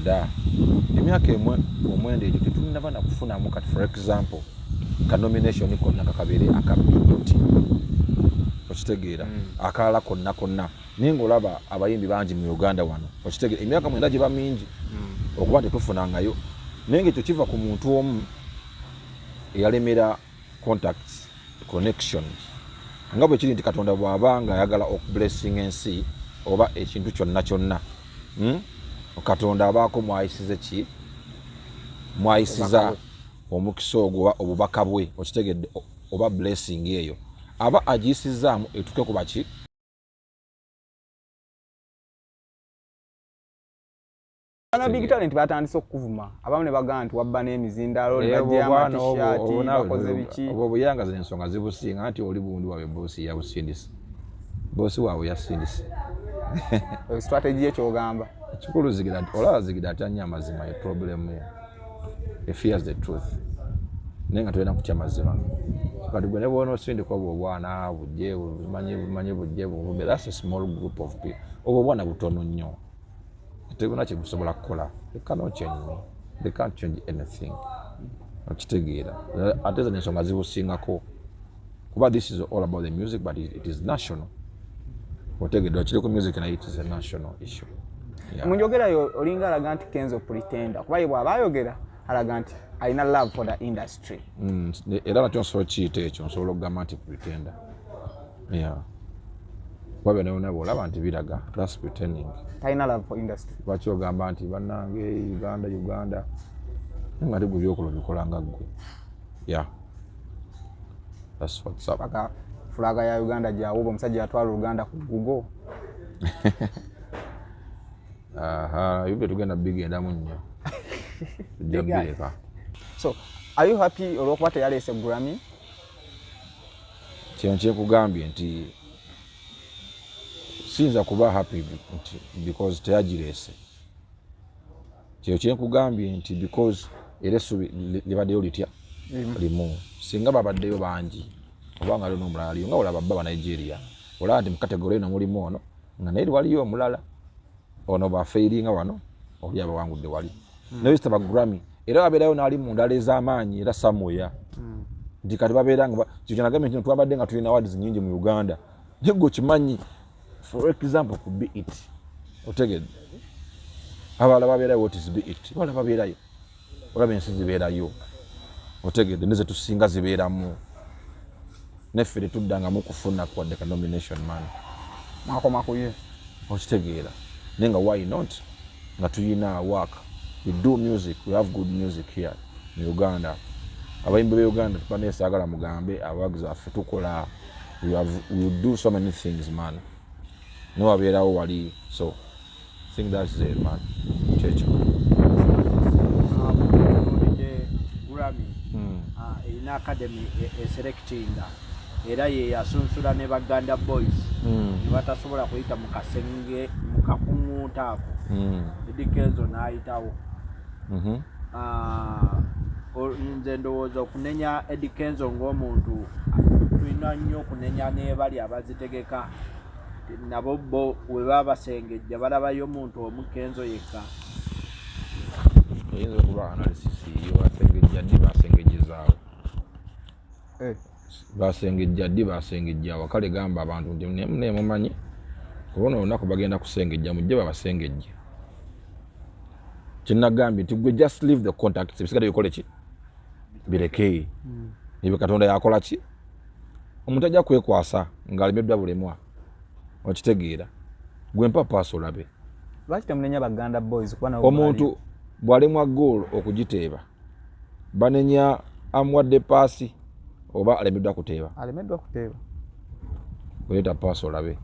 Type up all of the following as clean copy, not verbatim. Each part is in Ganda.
9, emyaka 9 egyo tetunnaba nakufunamu kati, for example, ka nomination konna kakabeere aka BET, okitegeera? Akalala konna konna, naye ngaolaba abayimbi bangi mu Uganda wano, okitegeera? Emyaka 9 giba mingi okuba tetufunangayo, naye nga ekyo kiva ku muntu omu eyalemera contacts, connections. Nga bwe kiri nti Katonda bw'aba nga ayagala okublessing ensi oba ekintu kyonna kyonna, Katonda abaako mwayisize ki, mwayisiza omukisa ogwo oba obubaka bwe, okitegedde? Oba blessing eyo aba agiyisizaamu etuke ku baki. Bana Big Talent batandise okukuvuma, abamu ne bagamba nti wabba n'emizindaalo ne bajja amatishaati, bakoze biki. Obwo obuyanga zino ensonga zibusinga nti oli bundi waabwe, boosi yabusindise, boosi waabwe yasindise. Strategy ye kyogamba. Ekikulu Zigira, olaba Zigira atya nnyo amazima, ye problem ye. He fears the truth, naye nga tolina kutya mazima. Kati gwe ne bwona osindika obwo obwana bujje bumanyi bumanyi bujje buvume, that's a small group of people. Obwo obwana butono nnyo, tebuna kyebusobola kukola. They cannot change me, they can't change anything, okitegeera? Ate zino ensonga zibusingako kuba this is all about the music, but it is national, otegedde? Kiri ku music, naye it is a national issue. Yeah. Mu njogerayo olinga alaga nti Kenzo pretender, kuba ye bw'aba ayogera alaga nti alina love for the industry. Era nakyo nsobola okiyita ekyo, nsobola okugamba nti pretender, yeah, kuba byonna byonna bwolaba nti biraga, that's pretending. Talina love for industry. Lwaki ogamba nti bannange Uganda, Uganda, naye nga ate gwe byokola obikola nga ggwe? Yeah, that's what's up. Paka fulaga ya Uganda gyawuba, omusajja yatwala Oluganda ku Google. Aha, ebyo bye tugenda bigendamu nnyo, tujja bireka. So are you happy olwokuba teyaleese Grammy? Kino kyekugambye nti siyinza kuba happy nti because teyagireese. Kyo kyenkugambye nti because era essuubi libaddeyo litya limu, singa babaddeyo bangi oba nga aliwo n'omulala aliyo, nga olaba bba ba Nigeria, olaba nti mu category eno mulimu ono nga naye waliyo omulala ono bafeiringa wano, oli abawangudde wali. Naye zitaba Grammy, era babeerayo n'ali mu ndala ez'amaanyi era somewhere nti kati babeera nga kyo kyenagambye nti twabadde nga tulina awards nyingi mu Uganda, naye gwe okimanyi, for example, ku BET, otegedde? Abalala babeerayo. What is BET? Abalala babeerayo, olaba ensi zibeerayo, otegedde? Neze tusinga zibeeramu, neffe tetuddangamu kufuna kwadde ka nomination, man. Mwakoma ku ye. Okitegeera? Naye nga why not, nga tuyina work, we do music, we have good music here mu Uganda. Abayimbi be Uganda banesaagala mugambe abawagizi baffe tukola, we do so many things, man, newabeerawo wali. So I think that's it, man, kyekyo. Tunuulidde Grammy, erina academy eselectinga, era ye yasunsula ne Baganda Boys ne batasobola kuyita mu kasenge mu kakuŋŋunta ako, Eddy Kenzo n'ayitawo. Nze ndowooza okunenya Eddy Kenzo ng'omuntu, tulina nnyo okunenya n'ebali abazitegeka nabo bo we baba basengejja balabayo omuntu omu, Kenzo yekka. Eyinza okuba analysis yo. Basengejja ddi? Basengejezaawo? Basengejja ddi? Basengejjawa? Kale gamba abantu nti nemumanyi kubona olunaku bagenda kusengejja, mujje babasengejje. Kyenagambye nti gwe just leave the contacts, ebisigadde bikole ki? Bireke ebyo Katonda yakola ki. Omuntu ajja kwekwasa ng'alemeddwa bulemwa, okitegeera? Gwe mpa paasi olabe. Lwaki temunenya Baganda Boys, kuba nabo Omuntu bw'alemwa goal okugiteeba, banenya amuwadde paasi oba alemeddwa kuteeba? Alemeddwa kuteeba. Kuleeta paasi olabe.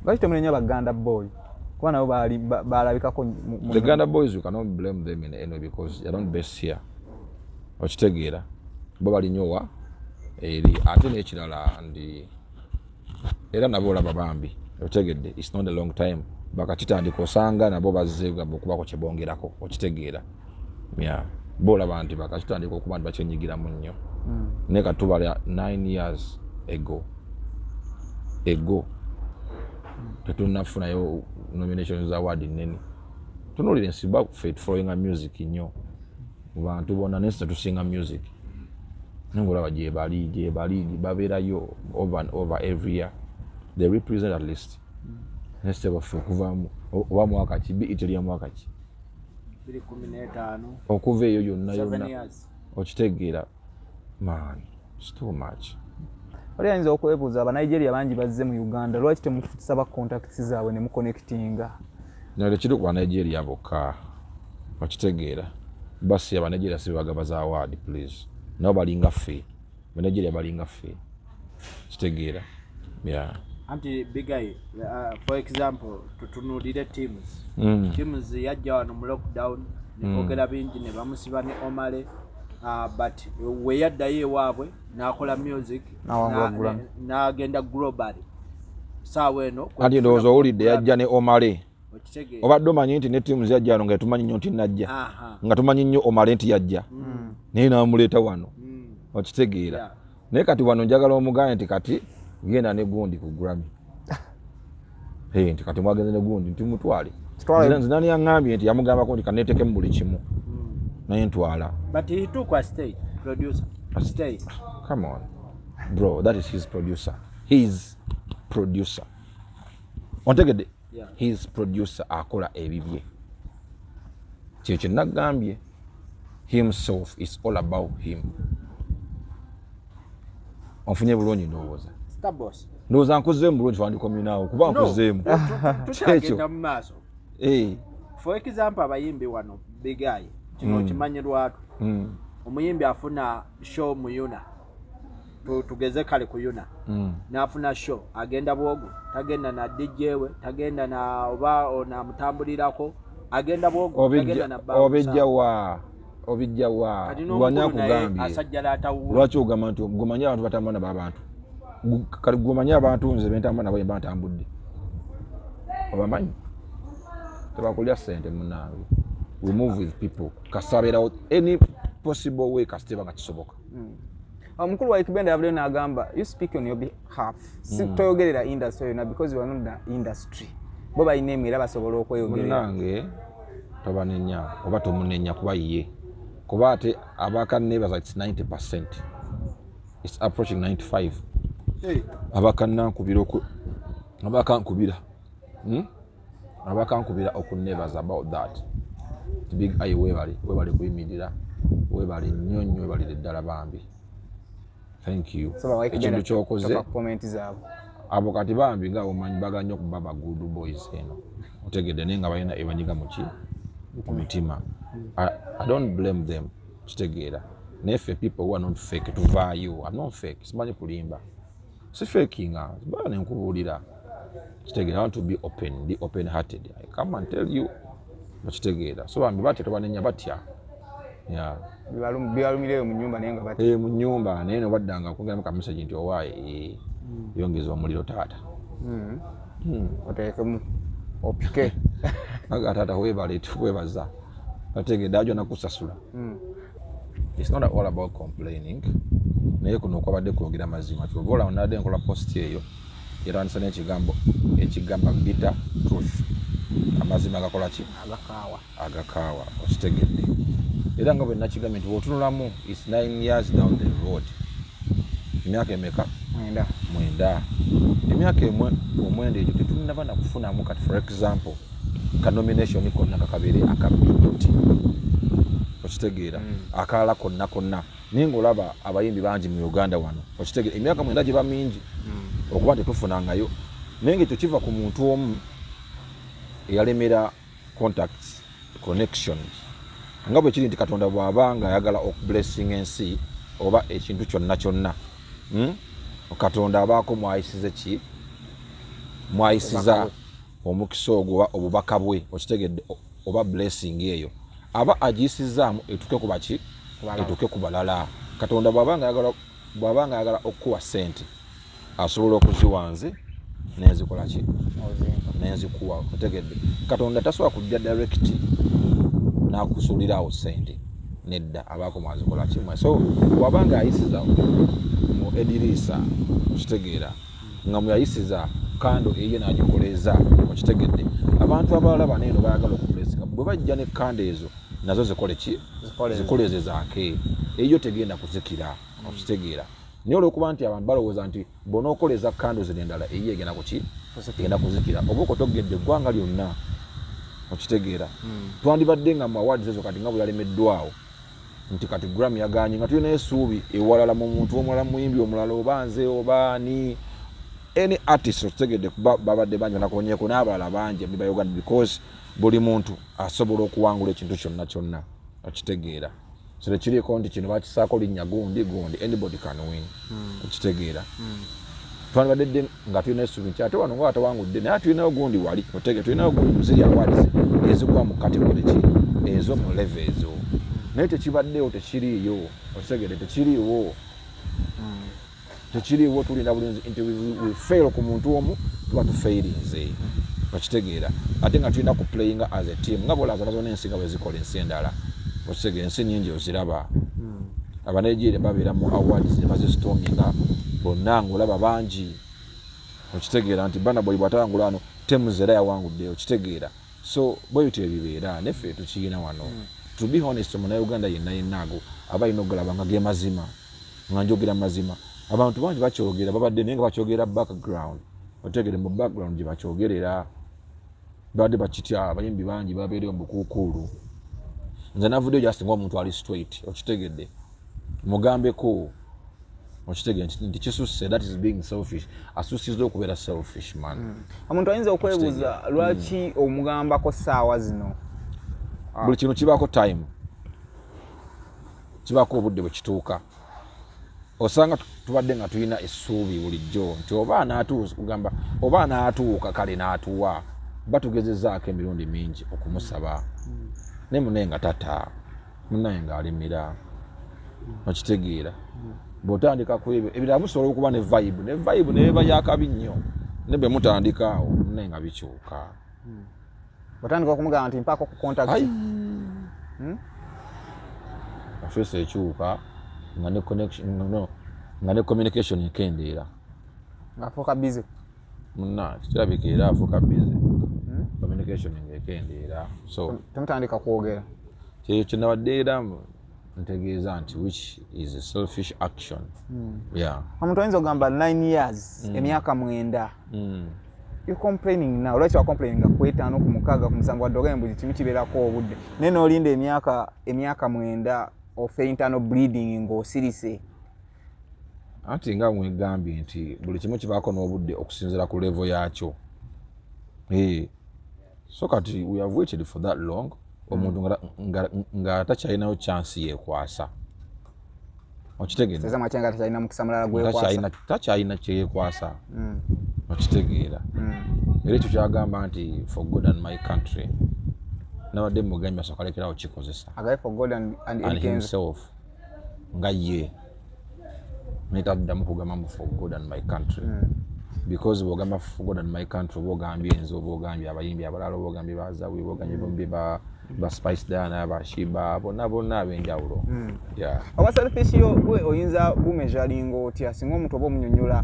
Lwaki temunenya Baganda Boy, kuba nabo balabikako The Ganda Boys, you cannot blame them in any way because they are not based here, okitegeera? Bo balinyowa eri. Ate n'ekirala ndi era nabo olaba bambi, otegedde? It's not a long time bakakitandika, osanga nabo bazze gamba okubako kyebongerako, okitegeera? Yeah, bo olaba nti bakakitandika okuba nti bakyenyigiramu nnyo, naye katubala 9 years ago tetunafunayo nominations, award nene. Tunuulira ensi, ffe tufollowinga music nnyo mu bantu bonna, nensi tetusinga music, naye ngaolaba gyebali gyebali babeerayo over and over every year, they represent at least. Naye baffe okuvamu oba mwaka ki, BET erya mwaka ki? 2015. Okuva eyo yonna Seven yonna years. Okitegeera, man, it's too much. Wali ayinza okwebuuza, Abanigeria bangi bazze mu Uganda, lwaki temusaba contacts zaabwe ne muconnectinga? Naye tekiri ku Banigeria bokka, okitegeera? Basi Abanigeria si bebagaba za award, please. Nabo balinga ffe, Banigeria balinga ffe, kitegeera? Yeah. Anti Big Eye, for example, tutunuulire Teams. Teams yajja wano mu lockdown, nebogera bingi, ne bamusiba ne Omale, but we yaddayo ewaabwe n'akola music N'awangula Grammy. N'agenda globally saawa eno. Anti ndowooza owulidde, yajja ne Omale. Okitegeera? Obadde omanyi nti ne Teams yajja wano nga tumanyi nnyo nti najja, nga tumanyi nnyo Omale nti yajja, naye namuleeta wano. Okitegeera? Yeah. Naye kati wano njagala omugambe nti kati genda ne gundi ku Grammy. Hey, nti kati mwagenze ne gundi nti mutwale. Nze nani yaŋŋambye nti yamugambako nti kaneetekemu buli kimu, naye ntwala. But he took a stay producer stay. Come on bro, that is his producer, his producer, ontegedde? Yeah. His producer akola ebibye, kyekyo nagambye, himself is all about him. Onfunye bulungi ndowooza? Starboss. Ndowooza nkuzeemu bulungi, fandikomyenawo kuba nkuzeemu. Tukyagenda mu maaso. Eh, For example, abayimbi wano, Big Eye, kino okimanyi lwatu, omuyimbi afuna show mu UNAA, tugeze kale ku UNAA, n'afuna show, agenda bwogu, tagenda na DJ we, tagenda na oba onamutambulirako, agenda bwogu, tagenda na bouncer. Obijja wa? Obijja wa? Kati Lwani n'omukulu naye akugambye? asajjala atawuwe. Lwaki ogamba nti gomanyi abantu batambula nabo abantu? Kati gomanyi abantu nze bentambula nabo, mba ntambudde, obamanyi tebakulya sente. Munange, we move with people, kasabeerawo any possible way, kasiteba nga kisoboka. Omukulu wa Ykee Benda yavuddeyo n'agamba you speak on your behalf, si toyogerera industry yonna, because you are not the industry, bo balina emu era basobola okweyogerera. Munange, tobanenya oba tomunenya kuba ye, kuba ate abakanebaza, its 90%, its approaching 95. Abakanankubira abakankubira, Abakankubira okunebaza about that. Big Eye, webale, webale kuyimirira, webale nnyo nnyo, webalire ddala bambi, thank you. So ba Ykee Benda Ekintu kyokoze. tofa ku comment zaabwe. Abo kati bambi nga omanyi baga nnyo okuba ba good boys eno, otegedde? Naye nga balina ebanyiga muki mu mitima. I don't blame them, kitegeera? Naye ffe people who are not fake tuvaayo. I'm not fake, simanyi kulimba, si fakinga baa nenkubuulira, kitegeera? I want to be open, be open hearted. I come and tell you, okitegeera? So bambi batya, tobanenya, batya, yeah. Bibalumireyo mu nyumba naye nga batya. Eh, mu nyumba, naye nobaddanga okugeramu ka message nti owaaye, eh, yongeza omuliro taata. Oteekemu opike. Aga taata webale, tukwebaza, ategedde ajo nakusasula. It's not all about complaining, naye kuno okwabadde kwogera mazima. Kyova olaba nadde nkola post eyo, yatandisa n'ekigambo ekigamba bitter truth, amazima gakola ki? Agakaawa. Agakaawa, okitegedde? Era nga bwe nakigambye nti bw'otunulamu, its 9 years down the road. Emyaka emeka? 9. 9. Emyaka 9 egyo tetulinaba nakufunamu kati for example ka nomination konna kakabeere aka BET, okitegeera? Akalala konna konna, naye ngaolaba abayimbi bangi mu Uganda wano, okitegeera? Emyaka 9 giba mingi okuba tetufunangayo, naye ngaekyo kiva ku muntu omu eyalemera contacts, connections. Nga bwe kiri nti Katonda bw'aba nga ayagala okublessing ensi oba ekintu kyonna kyonna, Katonda abaako mwayisize ki, mwayisiza omukisa ogwo oba obubaka bwe, okitegedde? Oba blessing eyo aba agiyisizaamu etuuke ku baki, etuuke ku balala. Katonda bw'aba nga ayagala okukuwa sente, asobola okuziwa nze nenzikola ki, nenzikuwa, otegedde? Katonda tasobola kujja direct nakusuulirawo sente, nedda, abaako mwazikola kimwe. So bw'aba nga ayisiza mu Ediriisa, okitegeera, nga muyayisiza kando eyiye nagikoleza, okitegedde? Abantu abalala baneeno bayagala okublessinga. Bwe bajja ne candle ezo nazo zikole ki? Zikole zaake. Eyo tegenda kuzikira, okitegeera. Naye olwokuba nti abantu balowooza nti bw'onookoleza candle zino endala, eyo egenda kuki? Egenda kuzikira. Oba okotogedde eggwanga lyonna, okitegeera. Twandibadde nga mu awards ezo kati nga bwe yalemeddwawo nti kati Grammy yaganye, nga tulina essuubi ewalala mu muntu omulala, muyimbi omulala, oba nze oba ani, any artist, okitegedde, kuba babadde bangi banakonyeko n'abalala bangi ba Uganda, because buli muntu asobola okuwangula ekintu kyonna kyonna, okitegeera. So tekiriiko nti kino bakisaako linnya gundi gundi, anybody can win, okitegeera. Twandibadde dde nga tulina essuubi nti ate wano nga watawangudde, naye tulinayo gundi wali, otege tulinayo gundi muziri awards ezigwa mu category ki ezo, mu level ezo, naye tekibaddewo, tekiriiyo, okitegedde, tekiriiwo, tekiriiwo. Tulinda bulinzi nti we fail ku muntu omu, tuba tufailinze, okitegeera. Ate nga tulina ku playinga as a team, nga bwolaza zona ensi nga bwe zikola, ensi endala, okitegeera, ensi nyingi oziraba. Abanigeria babeera mu awards ne bazistorminga bonna, ngaolaba bangi, okitegeera, nti Burna Boy bwatawangula wano, Tems era yawangudde, okitegeera. So bwe bityo ebibeera, neffe tukiyina wano. To be honest, omunauganda yenna yenna ago aba alina okugalaba nga ge mazima, nga njogera mazima. Abantu bangi bakyogera, babadde naye nga bakyogera background, otegere, mu background gye bakyogerera babadde bakitya. Abayimbi bangi babeereyo mu bukuukuulu. Nze navuddeyo just ngaomuntu ali straight, okitegedde, mugambeko, okitegedde, nti kisusse. That is being selfish, asusiza okubeera selfish, man. Omuntu ayinza okwebuuza lwaki omugambako saawa zino. Buli kintu kibaako time, kibaako obudde bwe kituuka. Osanga tubadde nga tulina essuubi bulijjo nti oba anaatuuka, kugamba oba anaatuuka, kale n'atuwa. Batugezezaako emirundi mingi okumusaba, naye munaye nga tata, munaye ng'alemera, okitegeera. Bw'otandika ku ebyo ebirala, musobola okuba ne vibe, ne vibe neba yakabi nnyo, ne bwe mutandika awo, munaye nga bikyuka. Otandika okumugamba nti mpaako ku contact. Ai. Face ekyuka nga ne connection, no, nga ne communication ekendeera. Ng'afuuka busy. Munna kirabika era afuuka busy, communication ngaekendeera, so Temutandika kwogera. Kyekyo kyenabadde era ntegeeza nti which is a selfish action, yeah. Omuntu ayinza okugamba 9 years, emyaka 9, you complaining now. Lwaki wacomplaininga ku 5, ku 6, ku 7? Wadde ogambe buli kimu kibeerako obudde, naye n'olinda emyaka 9 ofe internal bleeding ng'osirise. Anti nga mwegambye nti buli kimu kibaako n'obudde okusinziira ku level yakyo. So kati we have waited for that long, omuntu nga takyalinayo chance yekwasa, okitegedde. Seza mwakyenga takyalina mukisa mulala gwekwasa. Takyalina kyeyekwasa, okitegeera. Era ekyo kyagamba nti for God and my country, nabadde mugambye asooka alekerawo kikozesa. Agaye for God and and Eddie Kenzo. Himself nga ye, naye taddamu kugamba mu for God and my country, because bwogamba for God and my country, oba ogambye nze, oba ogambye abayimbi abalala, oba ogambye bazawi, oba ogambye bombi ba Spice Diana, ba Sheebah, bonna bonna ab'enjawulo, yeah. Oba selfish yo gwe oyinza bumeasuringa otya singa omuntu oba omunyonyola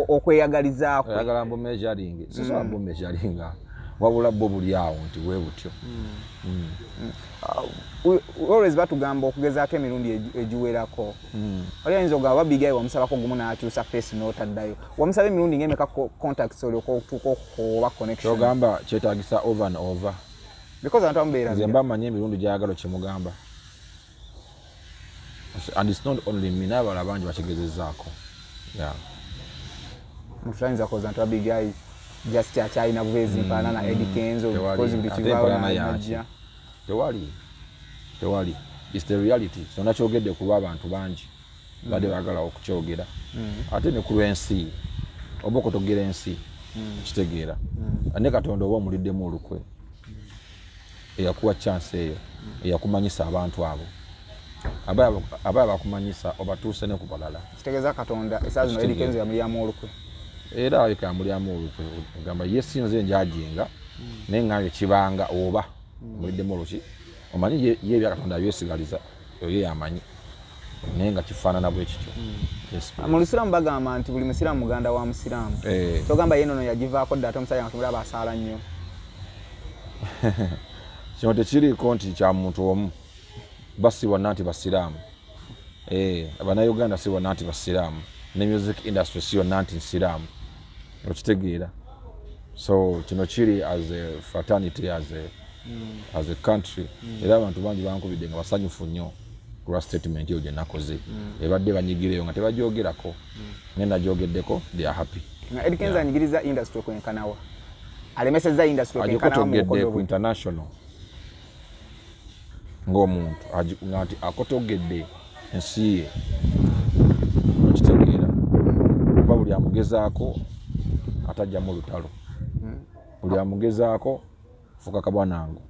okweyagalizaako? Oyagala mbu measuring? Sisobola mbu measuringa, wabula bwo buli awo nti bwe butyo. Always batugamba okugezaako emirundi egiwerako. Oli ayinza ogamba ba Big Eye wamusabako gumu n'akyusa face n'otaddayo. Wamusaba emirundi ng'emeka contacts olyoka otuuka okukoba connection? Kyogamba kyetagisa over and over. Because abantu abamu Nze beerabira. Mba manyi emirundi gyagala kyemugamba, and it's not only me, n'abalala bangi bakigezezaako, yeah. Omuntu tayinza kukoza nti ba Big Eye just akyalina bubeezi mpaana na Eddie Kenzo Tewali. because buli Ate kivaawo empalana yaki? najja. Tewali, tewali. It's the reality. So nakyogedde kuba abantu bangi badde baagala okukyogera, ate ne ku lw'ensi, oba okutogera ensi, kitegeera, ne Katonda oba omuliddemu olukwe eyakuwa chance eyo, eyakumanyisa abantu abo, aba abakumanyisa obatuuse ne ku balala. Kitegeeza Katonda esaawa zino Eddie Kenzo yamulyamu olukwe. Era aleka yamulyamu olukwe, ogamba ye sinze njajinga, naye ngambye kibanga oba muliddemu oluki, omanyi ye ebyakatonda abyesigaliza, oyo ye yamanyi, naye nga kifaanana bwe kityo. Yes, please. Mu Lusiraamu bagamba nti buli musiraamu muganda wa musiraamu. Kyogamba ye nono yagivaako dda, ate omusajja nga tumulaba asaala nnyo. Kino tekiriiko nti kya muntu omu. Basi bonna nti basiraamu, Abannayuganda si bonna nti basiraamu, ne music industry si yonna nti nsiraamu, okitegeera? So kino kiri as a fraternity, as a country. Era abantu bangi bankubidde nga basanyufu nnyo kulwa statement eyo gye nakoze. Ebadde banyigireyo nga tebagyogerako, naye nagyogeddeko, they are happy. Nga Eddy Kenzo anyigiriza industry kwenkanawa, alemesezza industry kwenkanawa mu Agikotogedde bukodo ku bwe? international ng'omuntu nga nti akotogedde ensi ye, okitegeera? Kuba buli amugezaako atajjamu olutalo, buli amugezaako fuka kabwanangu,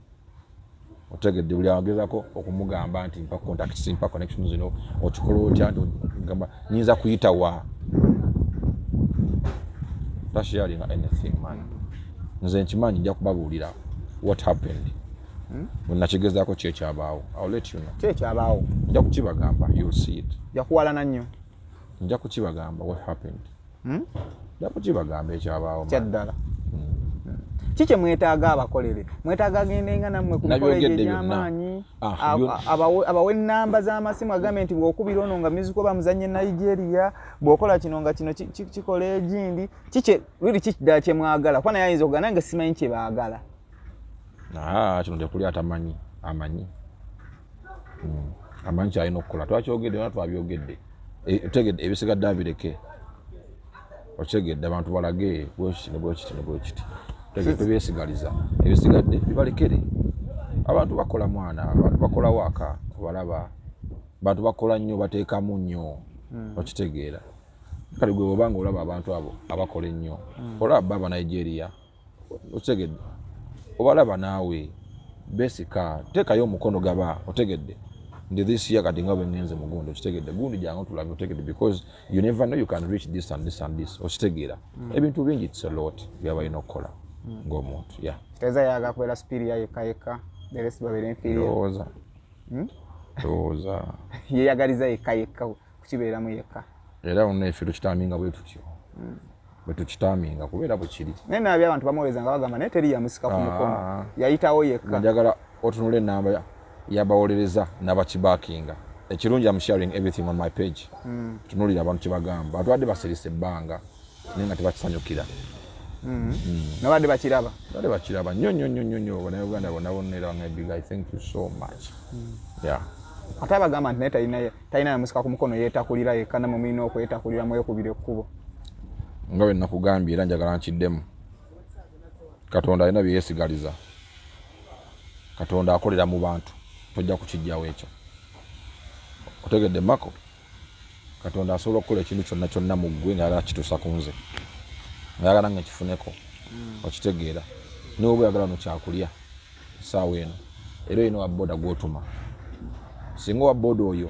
otegedde? Buli amugezaako okumugamba nti mpa contacts, mpa connections zino, okikola otya, nti gamba nyinza kuyita wa, tasharinga anything, man. Nze nkimanyi, nja kubabuulira what happened bwe nakigezaako kyekyabaawo. I'll let you know. Ki ekyabaawo? Nja kukibagamba, you'll see it. Yakuwalana nnyo. Nja kukibagamba what happened. Nja kukibagamba ekyabaawo, man. Kyaddala ki kye mwetaaga abakolere? Mwetaaga agendenga nammwe ku mikolo egyo Nabyogedde byonna. egy'amaanyi? Ah, Abawe ennamba z'amasimu, agambe nti bw'okubira ono nga music bamuzanye Nigeria, bw'okola kino nga kino kikola egindi. Kikye luli ki ddala kye mwagala? Kuba naye ayinza okugamba nange simanyi kye baagala. Aa, kino tekuli atamanyi, amanyi. Amanyi kyalina okukola. Twakyogedde ona, twabyogedde. Otegedde? Ebisigadde abireke, okitegedde? Abantu balage bwekiti ne bwekiti ne bwekiti. Otegedde? Tebyesigaliza, ebisigadde bibalekere. Abantu bakola, mwana, abantu bakola waaka, obalaba bantu bakola nnyo, bateekamu nnyo, okitegeera? Kale gwe bwobanga olaba abantu abo abakola ennyo, olaba baba Nigeria, okitegedde? Obalaba naawe besika, teekayo omukono gaba, otegedde? Ndi this year kati nga bwe ngenze mugundi, okitegedde? Gundi jangu tulabe, otegedde? Because you never know, you can reach this and this and this, okitegeera? Ebintu bingi, it's a lot byabalina okukola ng'omuntu, yeah. Kitegeeza yayagala kubeera superior yekka yekka, the rest babeere inferior? Ndowooza, ndowooza. Yeyagaliza yekka yekka, kukibeeramu yekka. Era wonna effe tukitaminga bwe tutyo, bwe tukitaminga kubeera bwe kiri. Naye nabi abantu bamuweza nga bagamba naye teri yamusika ku mukono. Ah. Yayitawo yekka. Njagala otunule enamba yabawolereza n'abakibakinga. Ekirungi, am sharing everything on my page. Tunulira abantu kyebagamba. Abantu badde basirise ebbanga naye nga tebakisanyukira. Nabadde bakiraba. Badde bakiraba nnyo nnyo nnyo nnyo nnyo. Bannayuganda bonna bonna era banga big, I thank you so much, yeah. Ate abagamba nti naye talina yamusika ku mukono, yeetakulira yekka, namwe mulina okwetakulira, mwekubira ekkubo. Nga bwe nakugambye era njagala nkiddemu, Katonda alina bye yeesigaliza. Katonda akolera mu bantu, tojja kukijjawo ekyo, otegedde mako? Katonda asobola okukola ekintu kyonna kyonna mu ggwe nga ayagala kituusa ku nze, nga ayagala nga nkifuneko, okitegeera? Niwe oba oyagala no kyakulya essaawa eno, era olina owa boda gwotuma. Singa owa boda oyo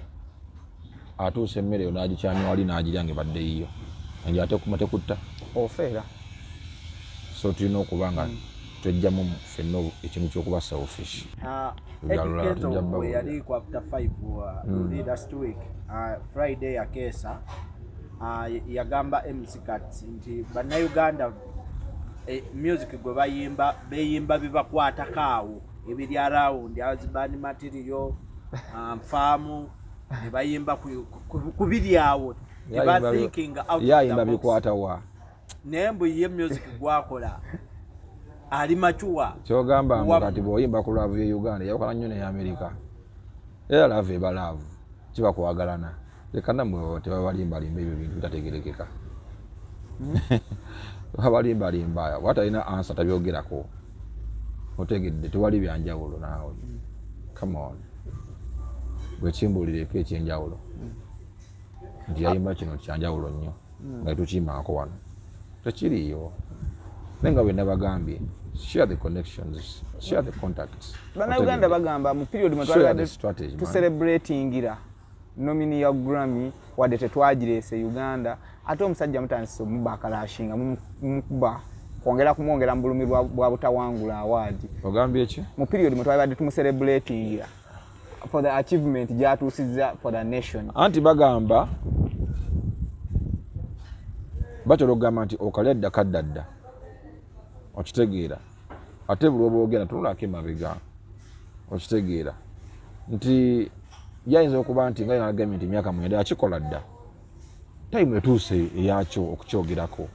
atuusa emmere eyo n'agikyamya wali n'agirya nga ebadde yiyo, enjo ate kuma tekutta. Ofeera. So tulina okuba nga twejjamu ffenna ekintu ky'okuba selfish. Eddie Ebyalulala Kenzo tujja bwe babuulira. yali ku After Five luli last week, Friday yakeesa, yagamba MC Kats nti Bannayuganda, music gwe bayimba, beyimba bibakwatako awo ebiri around husband material, nfaamu ne bayimba ku biri awo, teba thinking out of the Yayimba box. bikwata wa? Naye mbu ye music gwakola ali mature. Kyogamba mbu kati bw'oyimba ku love ye Uganda yawukana nnyo neya Amerika, era love eba love, kiba kwagalana. Leka nammwe tebabalimbalimba ebyo bintu bitategerekeka. Babalimbalimba, watalina answer tabyogerako, otegedde? Tewali byanjawulo naawe, come on, bwekimbuulireko ekyenjawulo nti yayimba kino kyanjawulo nnyo nga tetukiyimbangako wano, tekiriiyo. Naye nga bwe nabagambye, share the connections, share the contacts. Bannayuganda bagamba mu period mwe Share twalibadde the strategy, man. tucelebratingira nominee ya Grammy, wadde tetwagireese Uganda, ate omusajja mutandise omuba akalashinga, mumukuba kwongera kumwongera mu bulumi bwa butawangula award. Ogambye ki? Mu period mwe twalibadde tumucelebratingira for the achievement gyatuusizza for the nation. Anti bagamba, batera okugamba nti okalya dda kadda dda, okitegeera? Ate buli oba ogenda tunulako emabega, okitegeera nti yayinza okuba nti nga yagambye nti emyaka 9 akikola dda, time etuuse eyakyo okukyogerako.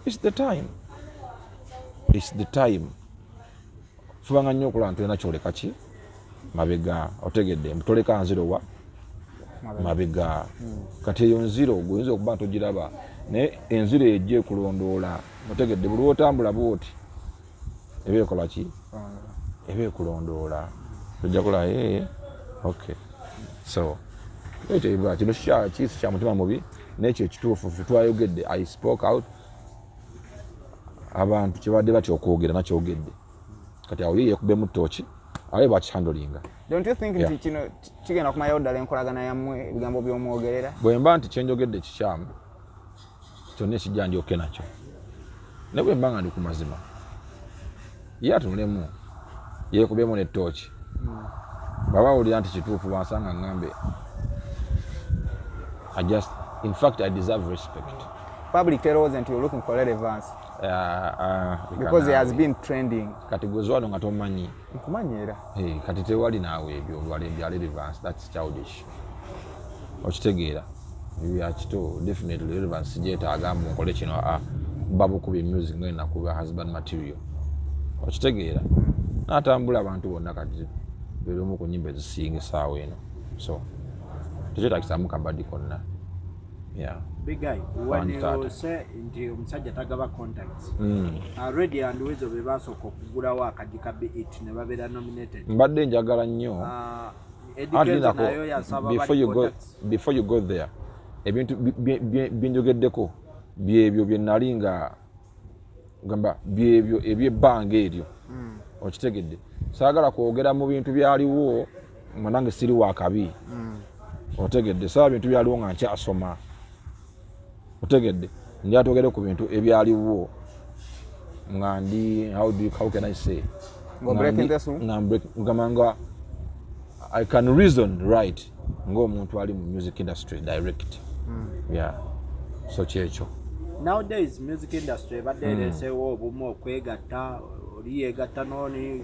It's the time, it's the time. Fubanga nnyo okulaba nti olina kyoleka ki mabega, otegedde? Toleka nziro wa mabega. Kati eyo nziro gweoyinza okuba nti ogiraba, naye enziro ejja ekulondoola, otegedde? Buli lwotambula bwoti eba ekola ki? Eba ekulondoola, ojja kola. Okay, so ekyo kino kiisi kya mutima mubi, nekyo ekituufu ffe twayogedde. I spoke out. Abantu kyebadde batya okwogera nakyogedde. Kati awo ye yekubemu tooki abe bakihandlinga. Don't you think nti kino kigenda kumalirawo ddala enkolagana yammwe, ebigambo by'omwogerera? Bwe mba nti kyenjogedde kikyamu, kyonna ekijja ndyoke nakyo, naye bwe mba nga ndi ku mazima, ye atunulemu yekubyemu netooki. Bwaba awulira nti kituufu, wansanga ngambe. I just, in fact, I deserve respect. Public terowooza nti you're looking for relevance because he has been trending? Kati gwe wano nga tomanyi. Nkumanyi era. Hey, kati tewali naawe ebyo olwala ebya relevance, that's childish, okitegeera? Ebyo bya kito. Definitely relevance sigyetaaga mbu nkole kino. A babukuba music nga enakuba husband material, okitegeera? N'atambula abantu bonna. Kati beera omu ku nyimba ezisinga essaawa eno, so tekyetagisamu kabadi konna, yeah. Big guy, when you Taata. say nti omusajja tagaba contacts, Radio and Weasel be basooka okugulawo akagi ka BET ne babeera nominated. Mbadde njagala nnyo. Eddie Anti Kenzo lindako, nayo yasaba before bali you go, contacts. before you go there, ebintu byenjogeddeko byebyo bye nali nga gamba, byebyo ebyebbanga eryo, okitegedde? Saagala kwogera mu bintu byaliwo nga nange siri wakabi, otegedde? Saaba bintu byaliwo nga nkyasoma, otegedde? Njatwogere ku bintu ebyaliwo nga ndi, how can I say? Nga breaking the law? Nga ngamba nga I can reason right ng'omuntu ali mu music industry direct, yeah. So kyekyo. Nowadays music industry ebadde ereeseewo obumu, okwegatta, oli yeegatta nooni,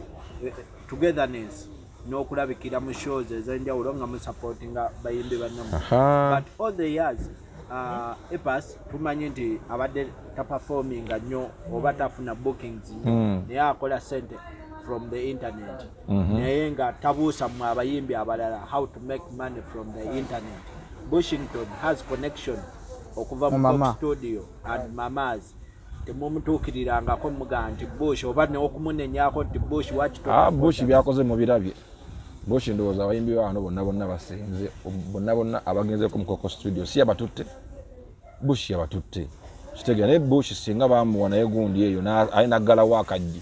togetherness n'okulabikira mu shows ez'enjawulo nga musupportinga bayimbi bannammwe. But all the years, A Pass tumanyi nti abadde taperforminga nnyo oba tafuna bookings nnyo, naye akola sente from the internet, naye nga tabuusa mmwe abayimbi abalala how to make money from the internet. Bushington has connection okuva Mu mu Mama. Coke Studio and Mamas. Temumutuukirirangako mugaa nti Bush, oba neokumunenyako nti Bush wakito? Ah, Bush byakoze mubirabye. Bush ndowooza abayimbi bano bonna bonna basenze, bonna bonna abagenzeko mu Coco Studio si yabatutte? Bush yabatutte, kitegeera? Naye Bush singa bamuwa naye gundi eyo aye naggalawo akaggi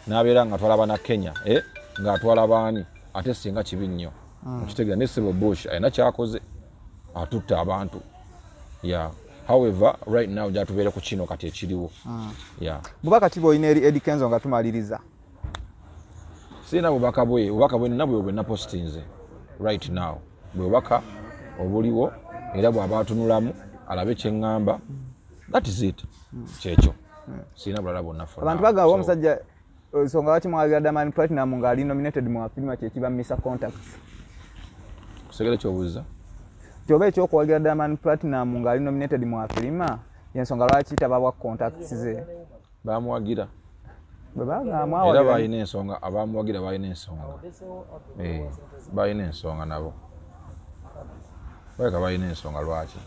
n'abeera nga atwala bana Kenya, eh, ng'atwala baani, ate singa kibi nnyo, okitegeera? Naye sebo Bush alina kyakoze, atutte abantu, yeah. However, right now gyatubeere ku kino kati ekiriwo, yeah. Bubaka ki bwolina eri Eddie Kenzo nga tumaliriza? Sirina bubaka bwe. Bubaka bwe nina bwe bwe napostinze right now, bwe bubaka obuliwo, era bw'aba atunulamu alabe kyeŋŋamba. That is it, kyekyo, sirina bulala bwonna for Abantu now. bagamba omusajja ensonga lwaki mwagira Diamond Platinum ng'ali nominated mu Afrima kyekiba misa contacts. Kusigala kyobuuza? Nti oba ekyokuwagira Diamond Platinum ng'ali nominated mu Afrima yensonga lwaki tababwa contacts ze. Bamuwagira. Bwe bagamba Era awagira. Balina ensonga, abamuwagira balina ensonga. Eh, balina ensonga nabo, baleka balina ensonga lwaki.